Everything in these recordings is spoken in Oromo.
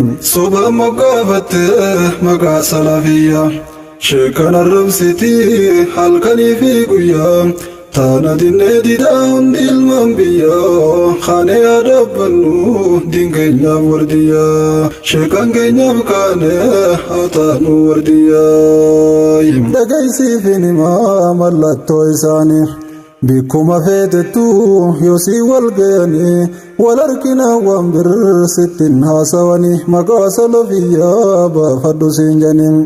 Soba moggaafattee maqaa salafiyyaa sheekan arrabsitii halkanii fi guyyaa taana dinnee didaa hundi ilmaan biyyaa kaanee haa dhaabbannu diin keenyaaf wardiyyaa sheekan keenyaaf kaanee haa taanu wardiyyaa. Dhagaysiifin himaa mallattoo isaanii. Bikkuma feetettu yoosii wal ga'anii wal harkina waan birsittiin haasawanii maqaa salafiyyaa baafadhu siin janiin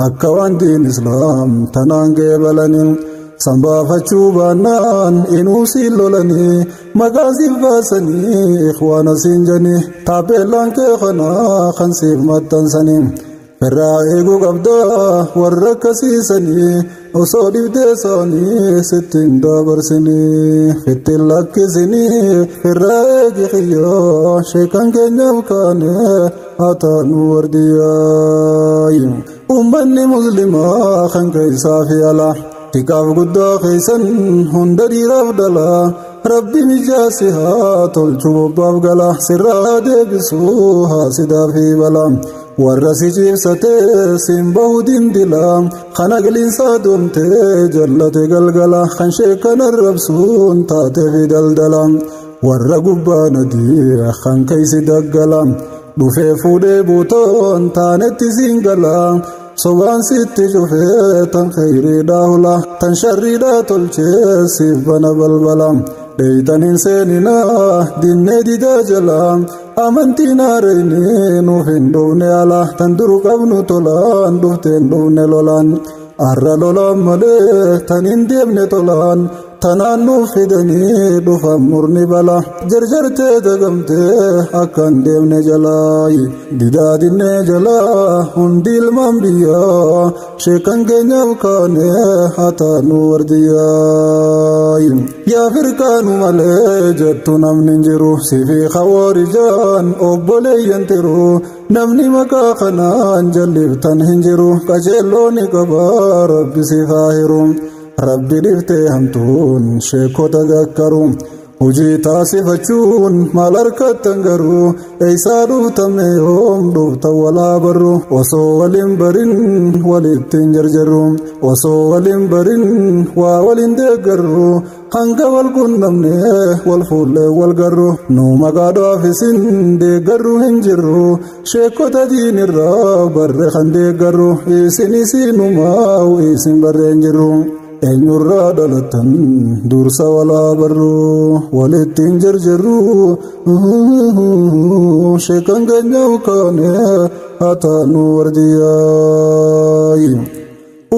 akka waan diin islaam tanaan geebalanii san baafachuu baannaan inuu siin lolanii maqaa siif baasanii ikhwaana siin janii taappeellaan kee kanaa kan siif maxxansanii. Irraa eeguu qabdaa warra akkasiisanii osoo dhibdee isaanii sittiin dabarsinii fittiin lakkisinii irraa eegi xiyyoo sheekan keenyaaf kaanee haa taanu wardiyyaa. Uummanni muslimaa kan keessaa fi alaa xiqqaaf guddaa keessan hunda dhiiraaf dhalaa rabbi mijaasi haa tolchu bobbaaf gala sirraa deebisuu haa sidaa fi balaa. Warra si ciibsatee siin bahu dindila kan aqliinsaa doomtee jallate galgala kan sheekan arrabsuun taate fi daldala warra gubbaa nadii kan keeysi daggala dhufee fuudhee buutoon taanetti siin gala sobaan sitti cufee tan kheyriidhaa hula tan sharriidhaa tolchee siif bana balbala dheeytan hin seeninaa dinnee didaa jalaa amantiin haareyni nuuf hin dhufne ala tan duru qabnu tolaan dhufteen dhufne lolaan arra lolaan malee tan hin deemne tolaan tanaan nuuf fidanii dhufan murni bala jarjartee dagamtee akka hin deemne jalaayi didaa dinnee jalaa hundi ilmaan biyyaa sheekan keenyaaf kaanee haa taanu wardiyyaa. Yaa firqaanu malee jettu namni hin jiru sifi khawaarijaan obboleeyyan tiru namni maqaa kanaan jalliftan hin jiru qajeellooni qabaa rabbi siif haa hiru. Rabbi dhiftee hamtuun sheekota gakkaru hojii taasifachuun maal harkattan garuu eeysaa dhuftame yoom dhuftan walaa barru osoo waliin barin walitti hin jarjarru osoo waliin barin waa waliin deeggarru hanga wal qunnamne wal fuullee wal garru nu maqaadhaaf isin deeggarru hin jirru sheekota diinirraa barre kan deeggarru isin isinumaa isin barre hin jirru. Eenyurraa dhalattan dursa walaa barru walitti hin jarjarru sheekan keenyaaf kaanee haa taanu wardiyyaa.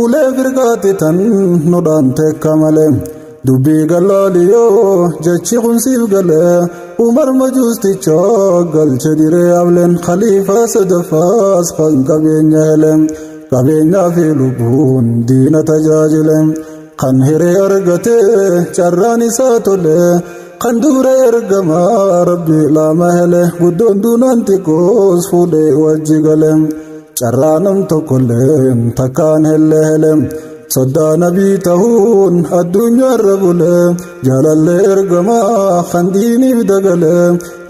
Ulee firqaatti tan nu dhaante akka malee dubbii gallaaliyoo jechi kun siif galee Umar majuusticha galche diree ableen khaliifaa sadaffaas kan qabeenya heleen. Qabeenyaa fi lubbuun diina tajaajile kan hiree argate carraan isaa tole kan dubra ergamaa rabbi lama hele guddoon duunaan xiqqoos fuudhee wajji gale carraa nam tokkollee takkaan helle hele soddaa nabii ta'uun addunyaarra bule jaalallee ergamaa kan diiniif dagale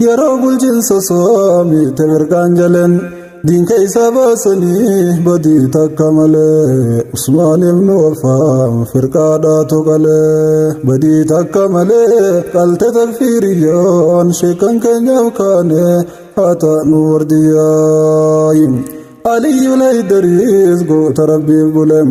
yeroo bulchiinsa saamiite mirgaan jaleen. Diin keessa baasanii badii takka malee Usmaan ibnu Affaan firqaadhaatu qalee badii takka malee qalte takfiiriyyaan sheekan keenyaaf kaanee haa taanu wardiyyaa. Aliyyu Laydariis goota rabbiif bule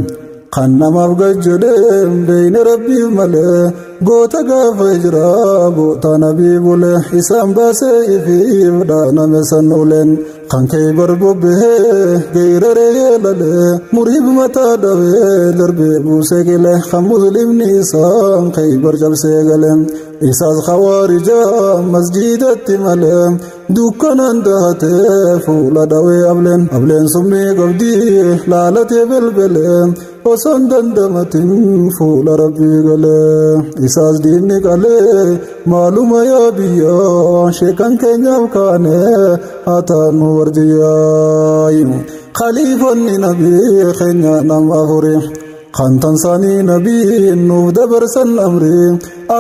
kan namaaf gajjadee beeyne rabbiif malee goota gaafa hijiraa goota nabii bule isaan baasee ifiif dhaaname san uleen. Kan kee barbobbee geeraree yeelalee muriib mataa dhabee darbee buusee gale kan muslimni isaan khaybar cabsee gale isaas khawaarijaa masjiidatti malee dukkanaan dahatee fuula dhawee ableen ableen summii qabdii laalatee belbelee osoon dandamatin fuula rabbii galee isaas diinni qalee maaluma yaa biyyaa sheekan keenyaaf kaanee haa taanu wardiyyaa. Khaliifonni nabii keenya nama afuri kan tansaanii nabii nuuf dabarsan amri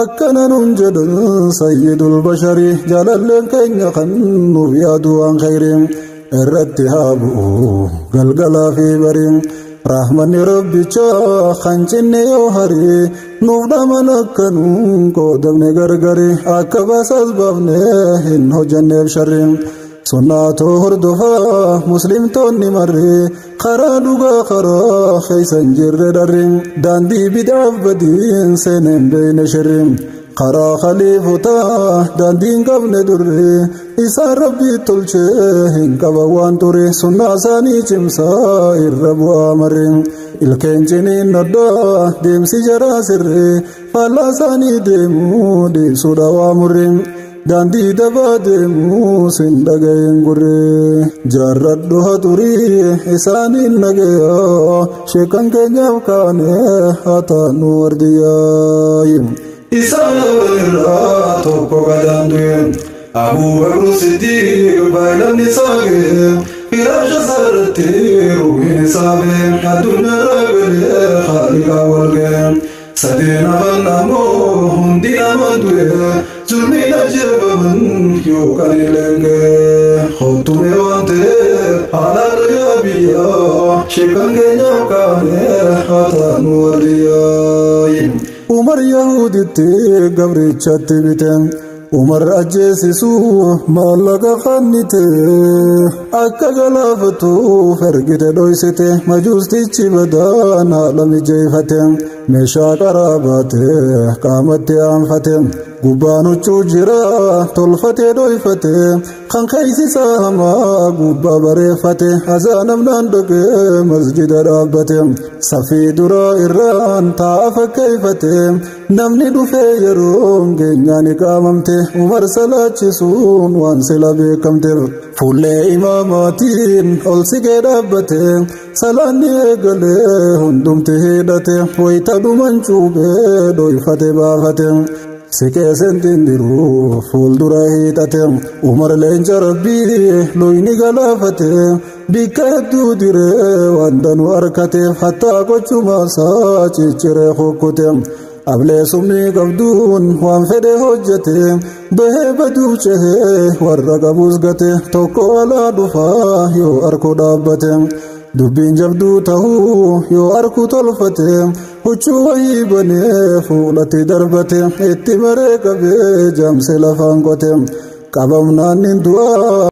akkana nuun jedhan sayyidul basharii jaalalleen keenya kan nuuf yaadu waan khayrii. Irratti haa bu'u galgalaa fi bariin. Rahmanni rabbicha kan cinne yoo hari nuuf dhaman akka nuun qoodamne gargari akka basaas baafne hin hojjanneef sharri. Sunnaatoo hordofaa muslimtoonni marri karaa dhugaa karaa keessa hin jirre dharri daandii bid'aaf badiin seeneen beeyne shirri. Karaa khaliifotaa daandii hin qabne durri isaan rabbii tolchee hin qaban waan ture sunnaa isaanii cimsaa irra bu'aa marri. Ilkeen ciniin addaa deemsi jaraa sirri faallaa isaanii deemuu dhiibsuudha waa murri. Daandii dabaa deemuu sin dhagahin gurri. Jaarradhu haturii isaaniin nagayaa sheekan keenyaaf kaane haa taanu wardiyyaa. Isaan irraa tokko gadaan du'e Abuu Bakr Siddiq baay'inaan isaa ga'e firaasha isaarratti ruuhin isaa ba'e addunyaarraa galee haaliqaa wal ga'e. Sadeen hafan ammoo hundi nama du'e zulmiin ajjeefaman yookaan ilengee. Hottume waan ta'eef haala yaa biyyaa sheekan keenyaaf kaane haa taanu wardiyyaa. Umar Yahuditti gabrichatti bite Umar ajjeesisuu maallaqa kannite akka galaafatuuf ergite dhoysite majuustichi badaan haala mijeeffate meeshaa qaraa baate qaamatti aanfate gubbaan huccuu jira tolfatee dhoyfate kan keeysisaa hamaa gubbaa bareeffate azaanamnaan dhaqee masjida dhaabbate safii duraa irraan taa'a fakkeeffate namni dhufee yeroon geenyaan qaamamte Umar salaachisuun waan sila beekamteef fuullee imaamaatiin ol siqee dhaabbate salaanni eegalee hundumti hidhate wayita dhuman cuubee dhoyfate baafate. Siqee sentiin diruu fuuldura hiixate Umar leenca rabbii luyni galaafate bikka hedduu diree waan danuu harkateef hattaa gochumaasaa cicciree kukkute. Ablee summii qabduun waan fedhe hojjete bahee baduuf cehee warra qabus gate tokko alaa dhufaa yoo arku dhaabbate. Dubbiin jabduu tahuu yoo arku tolfate huccuu wayii banee fuulatti darbate itti maree qabee jaamse lafaan qote qabamnaan nin du'aa.